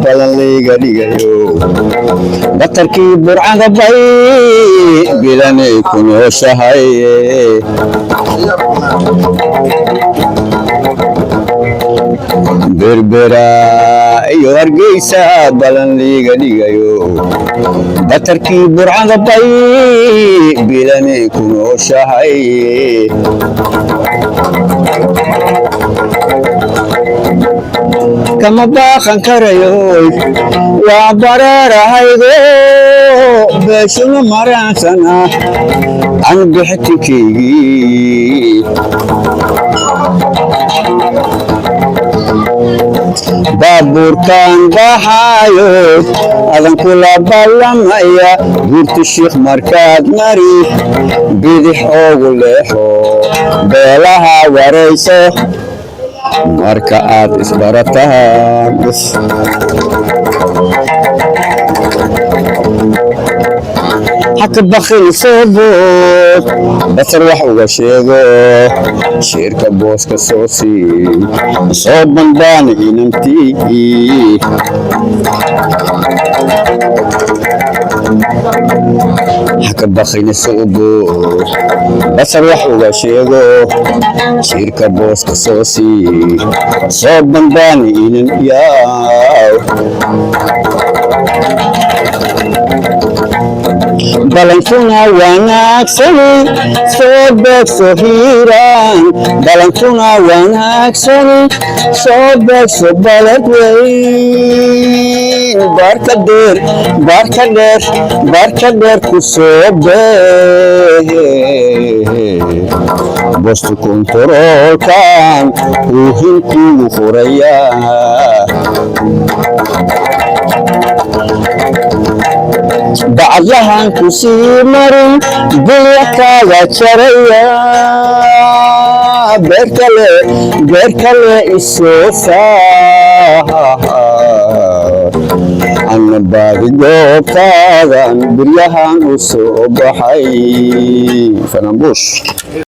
Balan layga dhigayo, batarkii Burcada bay bilanay ku nooshahay. Berbera iyo Hargeysa balan liiga dhigayo, batarkii Burcada bay bilanay ku nooshahay. Kama baaqan karayo, waa bareerahaygo, beeshuma maraansana an bixtinkaygii. Baabuurkan baxaayo adan kula ballamaya, Buurta Shiikh markaad mari, bidix oogu leexo, beelaha warayso marka aad isbarataan. Haka bakin, soo bood, basar wax uga sheego, shiirka booska soo sii, soo bandaan inantii. Haka bakina, soo bood, basar wax uga sheego, shiirka booska soo sii, soo bandaan inan yaaw. Balankuna wanaagsani, soo beegso Hiiraan. Balankuna wanaagsani, soo beegso Balad Weyn. Baarka dheer, baarka dheer, baarka dheer ku soo beeg, bostu kontaroolkan uuhin kugu furaya. Bacadlahan ku sii marin, bilya kaaga jaraya, beerkale, beerkale isoo saar, anna baadi goobtaadan biryahan u soo baxay. Fanambush.